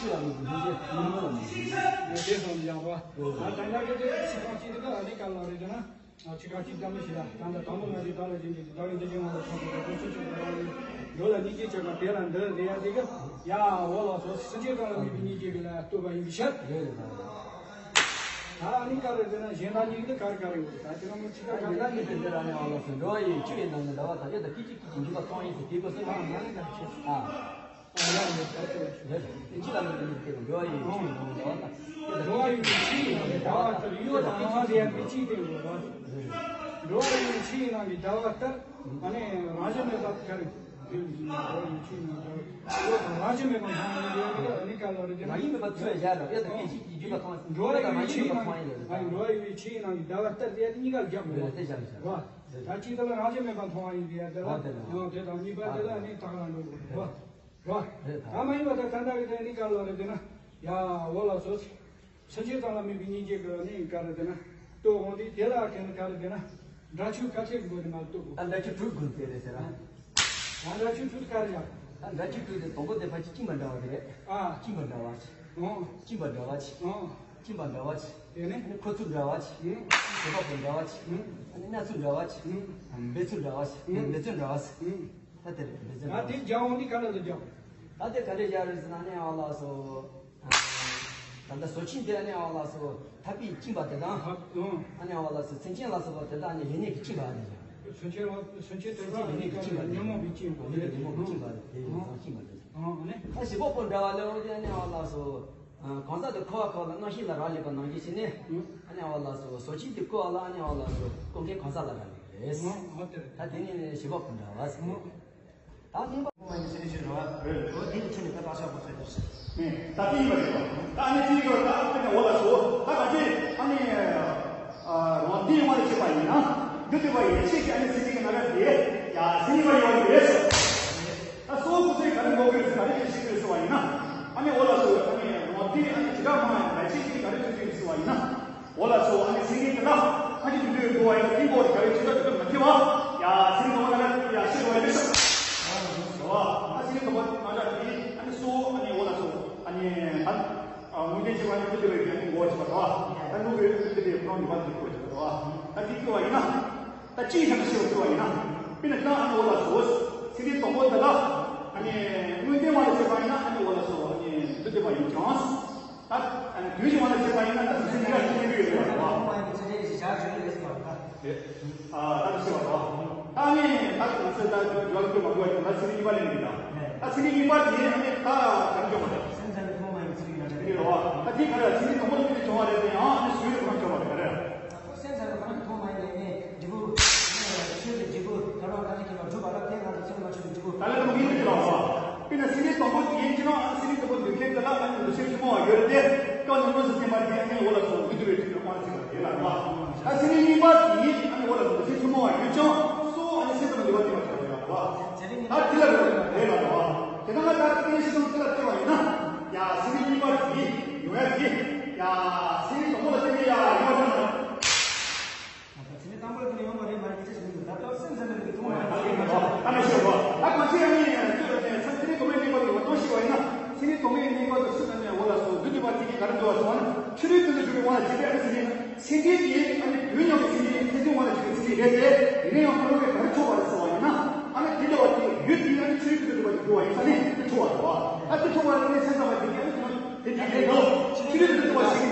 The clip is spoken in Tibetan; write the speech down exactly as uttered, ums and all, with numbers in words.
ལ་མི་འདུག་འདི་མི་མོ་ལ་མི་འདུག་དེ་སོང་ཡག་པ། ད་ད་ལྟ་གི་དེ་ཚིག་རྐང་གཅིག་དེ་ག་ཨ་ནི་ག་ལ་རེད་ན། ཚིག་རྐང་གཅིག་ཙམ་ཞིག་ལ་ད་ལྟ་དང་པོ་ང་ཚོས་བདག་ལ་སྦྱིན་གྱི་བདག་གི་འདི་ཅི་ང་ལ་ཐོག་ཏུ་ཁོ་ཚོ་ཆོས་ཀྱི་རང་ལུགས་འགྲོ་ལ་སྙིང་རྗེ་བྱེད་པ་དེ་ལ་འདི་རེད་ཡ། དེ་གི་ཡ་འོ་ལགས་སོ། སེམས་ཅན་གང་ལ་དམིགས་པའི་སྙིང་རྗེ་གི་ལ་ལྟོས་པ་ཡིན་པའི་ཕྱིར། ད་ཨ་ནི་ག་རེ་ཟེར་ན་གཞན་དག་གཉིས་ཀྱི་ག་རེ་ག་རེ་ཡོད་ད་དེ་ལ་མི་ཚིག་རྐང་གཅིག་ལ་ནི་དེ་འདི་ར་ནི་འོ་ལགས་སོ། འགྲོ་བ་ཡི་ཆོས་ཡིན་ནམ་ནི་འདྲ་བ་དང་ཡོད་དང་སྐད་ཅིག་གིས་འཇུག་པ་མཐོང་ཡིན་ཟེར་དེའི་སྐབས་སུ་ཨ་མ་ནི་ག་ཆེ་ཨ། འཇིག་ལ་མི་འདུག་ནི་སྟེ་འགྲོ་བ་ཡི་ཆོས་ཡིན་ནམ་འདྲ་བ་དང་། འགྲོ་བ་ཡི་ཆོས་ཡིན་ནམ་འདྲ་བ་ལྟར་ཡོད་དང་ཨ་མ་ཟེར་ཡ་དེ་ཅིའི་སྟེང་དགོས་པ། འགྲོ་བ་ཡི་ཆོས་ཡིན་ནམ་གྱི་འདྲ་བ་ལྟར་ཨ་ནི་རང་བཞིན་མེད་པ་ག་རེ། འགྲོ་བ་ཡི་ཆོས་ཡིན་ནམ་འདྲ་བ་ལྟར་ཡོད་དང་རང་བཞིན་མེད་པ་མཐོང་ཡིན་ཡོད་ཀྱི་ཨ་ནི་ག་ལ་རེ་རང་ཡིན་མེད་པ་ཚོས་བཞག་ལ་ཡོད་དང་སྐད་ཅིག་གིས་འཇུག་པ་མཐོང་ཡིན། འགྲོ་བ་ཡི་ཆོས་ཡིན་ནམ་འགྲོ་བ་ཡི་ཆོས་ཡིན་ནམ་གྱི་འདྲ་བ་ལྟར་ཟེར་ཡ་དེ་གཉིས་ཀ་རྒྱབ་དགོས་པ། ད་གཅིག་དེ་ལ་རང་བཞིན་མེད་པ་མཐོང་བ་ཡིན་ཟེར་ཡ་དེ་ལ་ཡང་དེ་དང་གཉིས་པ་དེ་ལ་ཨ་ནི་དག་ལ་འགྲོ་དགོས་པ། རོ། རེད་ད། ད་མ་ཡིན་པ་ད་ད་ལྟ་གི་དེ་ནི་ག་ལ་རེད་དེ་ན། ཡ་འོ་ལགས་སོ། སེམས་ཅན་ཚང་ལ་དམིགས་པའི་སྙིང་རྗེ་གི་ནི་ག་རེད་དེ་ན། ལྟོས་འོང་དུས་དེ་ལ་གན་ག་རེད་དེ་ན། འདྲ་ཆོས་ག་ཚད་དགོས་དེ་མ་ལྟོས་དགོས། ད་འདྲ་ཆོས་དྲུག་དགོས་དེ་རེད་ཟེར་ཨ། ད་འདྲ་ཆོས་དྲུག་ག་རེད་ཡ། ད་འདྲ་ཆོས་དྲུག་དེ་དང་པོ་དེ་ཕལ་ཆེར་སྐྱིན་པ་འདྲ་བ་དེ་རེད། ཨ། སྐྱིན་པ་འདྲ་བ་ཆེ། ཨོ། སྐྱིན་པ་འདྲ་བ་ཆེ། ཨོ། སྐྱིན་པ་འདྲ་བ་ཆེ། དེ་ནི། ཁོ་ཚུར་འདྲ་བ་ཆེ། ཨུ། བྱེད་པ་པོ་འདྲ་བ་ཆེ། ཨུ། ཨ་ནི་སྣ་ཚུར་འདྲ་བ་ཆེ། ཨུ། འབད་ཚུལ་འདྲ་བ་ཆེ། ཨུ། འབད་ཚུལ་འདྲ་བ་ཆེ། ཨུ། ད་དེ་རེད་འབད་ཚུལ་འདྲ་བ་ཆེ། ད་དེ་རྒྱག་འོང་དུས་ག་ལ་དུ་རྒྱག་ད་དེ་ག་རེ་རྒྱག་རེད་ཟེར་ན་ནི་ཨ་ལགས་སོ། ད་ལྟ་ཟོ་ཆུན་དེ་ཨ་ནི་ཨ་ལགས་སོ་ཐག་པས་བཅིངས་པ་དེ་དང་། ཨ་ནི་ཨ་ལགས་སོ་སེམས་ཅན་ལ་སོགས་པ་དེ་དག་ནི་ཡེ་ནས་ཀྱིས་བཅིངས་པ་ཨ་ནི་ཡང་། སེམས་ཅན་ལ་སེམས་ཅན་དེ་སེམས་ཅན་ཡེ་ནས་ཀྱིས་བཅིངས་པ་ཨ་ནི་ཡང་། ཉོན་མོངས་པས་བཅིངས་པ་ཉོན་མོངས་པས་བཅིངས་པ་དེ་ཡང་བཅིངས་པ་རེད། ཨ་ནི་ད་བྱེད་པ་པོ་འདྲ་བ་ལས་འོ་དེ་ཨ་ནི་ཨ་ལགས་སོ། གང་ཟག་དེ་འཁོར་བ་ཁོ་ལ་རྣམ་ཤེས་ལ་རག་ལས་པ་ནང་བཞིན་བྱས་ནས། ཨ་ནི་ཨ་ལགས་སོ་ཟོ་ཆུན་དེ་བཀོལ་བ་ལ་ཨ་ནི་ཨ་ལགས་སོ་བཀོལ་མཁན་གང་ཟག་ལ་རག་ལས་རེད། ད་དེ་ནི་བྱེད་པ་པོ་འདྲ་བ་ཟེར། ད་ནི་པ་མ་ཡིན་ཚེ་རིང་ཆོས་རེད་བ། འོ་དེ་ནི་ཁྱོད་ནི་ད་བརྟག་དཔྱད་པོ་ཚོད་དུ་ཟེར། ད་དེ་ཡིན་པ་རེད་བ། ད་ཨ་ནི་དེ་ཡིན་པ་ད་ཨ་ནི་འོ་ལགས་སོ། ད་ག་ཚོད་ཨ་ནི། རང་དེའི་དབང་དུ་བྱས་པ་ཡིན་ན། འདུ་བྱེད་པ་ཡིན་ན་ཆེད་ཀྱི་ཨ་ནི་སེམས་ཅན་གྱི་རྣམ་གཞག་དེ་ཡ་སེམས་ཉིད་པ་ཡོད་རེད་ཟེར། ད་གཙོ་བོ་ཁོ་ཚོས་ག་རེ་འགོག་གི་རེད་ཟེར་ག་རེ་བྱེད་ཤེས་ཀྱི་རེད་ཟེར་བ་ཡིན་ན། ཨ་ནི་འོ་ལགས་སོ་ཨ་ནི་རང་དེའི་ཨ་ནི་དེ་ག་མ་ཡིན་ན་ཆེད་ཀྱི་ག་རེ་བྱེད་ཀྱི་རེད་ཟེར་བ་ཡིན་ན། འོ་ལགས་སོ། ཨ་ནི་སེམས་ཅན་དེ་དག་ཕ་གི་དུས་དུས་འགྲོ་བ་ཡིན་ན་དེ་འགོག་གི་ག་རེ་བྱེད་ཐབས་དེ་མ་ཐེ་བ། ཡ་སེམས་ཅན་དེ་དག་ལ་ཡ་ཤེས་པ་ཡོད་ཤག་ཨ་སེམས་ཅན་དེ་དག་ལ་ཡ་ཨ་ནི་སོ་ཨ་ནི་འོ་ལགས་སོ། ཨ་ནི་ཨ་དངོས་བསྟན་བྱེད་པ་ནི་ཀུན་བདེ་བའི་རྒྱལ་མོའི་འགོག་བྱེད་པ་དང་། ད་ཀླུ་བའི་ཀུན་བདེ་བའི་ཁོང་ནུས་པ་དེ་འགོག་བྱེད་པ་དང་། ད་དེ་བཀོལ་བ་ཡིན་ན། ད་ཅི་ཡང་ཤེས་པ་བཀོལ་བ་ཡིན་ན། དཔེར་ན་ད་ཨ་ནི་འོ་ལགས་སོ། སེམས་ཅན་དང་པོ་དེ་དག་ཨ་ནི་དངོས་བསྟན་དབང་དུ་བྱས་པ་ཡིན་ན་ཨ་ནི་འོ་ལགས་སོ་ཨ་ནི་འདུ་བྱེད་པ་ཡིན་ཀྱང་། ད་ཨ་ནི་དུས་ཀྱི་དབང་དུ་བྱས་པ་ཡིན་ན་ད་འདུ་བྱེད་གཉིས་ཀ་ཤེས་ཀྱི་ཡོད་རེད་བ། ཨ་ད་ཤེས་པ་དང་། ད་ནི་ད་ང་ཚོས་ད་འགྲོ་བ་ཀུན་མ་འགྲོ་བ་ཡིན་ན་ད་ཚིག་གཉིས་པ་ལས་མི་འདུག་ད་ཚིག་གཉིས་པ་དེ་ཨ་ནི་ད་ག་རེ་སྐྱོང་བ་རེད། སེམས་ཙམ་གྱིས་མཐོང་མ་ཡིན་པའི་ཚིག་ཡིན་ན་འདྲ་རེད། ད་དེ་ག་རེ་ཚིག་གཉིས་དང་པོ་དེ་སྐྱོང་བ་རེད་དེ་ཡང་ཨ་ནི་ཞུ་ཡོད་ཁོ་རང་སྐྱོང་བ་རེད་ག་རེ། སེམས་ཙམ་གྱིས་མཐོང་མ་ཡིན་ནས་འབྲས་བུ། ཆོས་ཀྱི་འབྲས་བུ་ཐར་པ་དགའ་བདེ་དགེ་བ་སྒྲུབ་པ་ལ་དེ་ང་ཚོ་སེམས་ལ་ཆོས་ཀྱི་འབྲས་བུ། ད་ལན་དུ་མིན་དུ་ལ་བ། དཔེར་ན་སེམས་ཅན་དང་པོ་དེའི་སྤྱི་ནང་སེམས་ཅན་དང་པོ་འདུལ་མཁན་དེ་ལ་ཨ་ནི་འདུལ་བྱེད་ཆེན་མོ་བ་ཡོད་རེད་དེ། སྐབས་ནམ་རོ་ཟེར་མཁན་མ་དེ་ཨ་ནི་འོ་ལགས་སོ་འདུལ་བའི་ཁྲིད་དང་དབང་ཚིག་པ་དེ་ལ་བ། ད་སེམས་ཅན་གཉིས་པ་དེའི་ཨ་ནི་འོ་ལགས་སོ་འདུལ་བྱེད་ཆེན་མོ་བ་ཡོད་ཀྱང་གཙོ་བོ་ཨ་ནི་སེམས་ཙམ་འདུལ་བ་དེ་མ་ཆགས་པ་ཡོད་རེད་བ། ད་དེ་ལ་རེད་ལ་བ། དེ་ལྟར་ང་ད་དེ་སེམས་ཙམ་དེ་ལ་བལྟས་པ་ཡིན་ན། ཡ་སེམས་ཅན་གཉིས་པ་དེ་ཡོང་ཡ་དེ། ཡ་སེམས་ཅན་དང་པོ་ལ་བརྟེན་ནས་ཡ་ཡོང་བ་དེ་ལ། ཚེ་རིང་དང་པོ་ལ་དེ་ཡོང་བ་རེད་མ་རེད་སྐད་ཆ་ཞིག་མི་འདུག་ད་ལྟ་སེམས་ཙམ་ནས་མི་འདུག་མཐོང་བ་ཡིན་ན་ད་མི་ཤེས་པ་ད་གང་ཅི་ཡང་མིན་ཡང་ལྟོས་ལ་བརྟེན་ཚེ་རིང་དང་པོའི་གནས་སྐབས་ལ་ཡོང་བ་གཏོང་ཤེས་པ་ཡིན་ན་ཚེ་རིང་དང་པོའི་གནས་སྐབས་ལ་སུ་དང་ནས་འོ་ལགས་སོ་འདུལ་བྱེད་པ་དེ་གིས་ག་རེ་འདུལ་བ་སོང་བ་ན་ཆོས་རེ་ཀུན་ཏུ་འགྲོ་བའི་དབང་ལ་བྱེད་པའི་ཨ་ནི་ཚེ་རིང་སེམས་ཅན་གྱི་ཨ་ནི་དུས་མཉམ་པའི་ཚེ་རིང་སེམས་ཅན་དབང་ལ་བྱེད་པའི་ཚེ་རིང་རེད་དེ་ཡིན་ན་ཡང་ཁོ་རང་གིས་ག་རེ་ཐོབ་པ་རེད་ཟེར་བ་ཡིན་ན་ཨ་ནི་དེ་འདྲ་བ་དེ་ཡུལ་དེའི་ཨ་ནི་ཆོས་རེ་ཀུན་ཏུ་འགྲོ་བ་དེ་འདུལ་བ་ཡིན་ས་ནི་དེ་ཐོབ་པ་རེད་བ། ཨ་དེ་ཐོབ་པ་རེད་ནས་སེམས་ཙམ་པ་དེ་གིས་ཨ་ནི་ཁོ་རང་དེ་དེ་རེད་དོ། ཆོས་རེ་ཀུན་ཏུ་འགྲོ་བ་ཞིག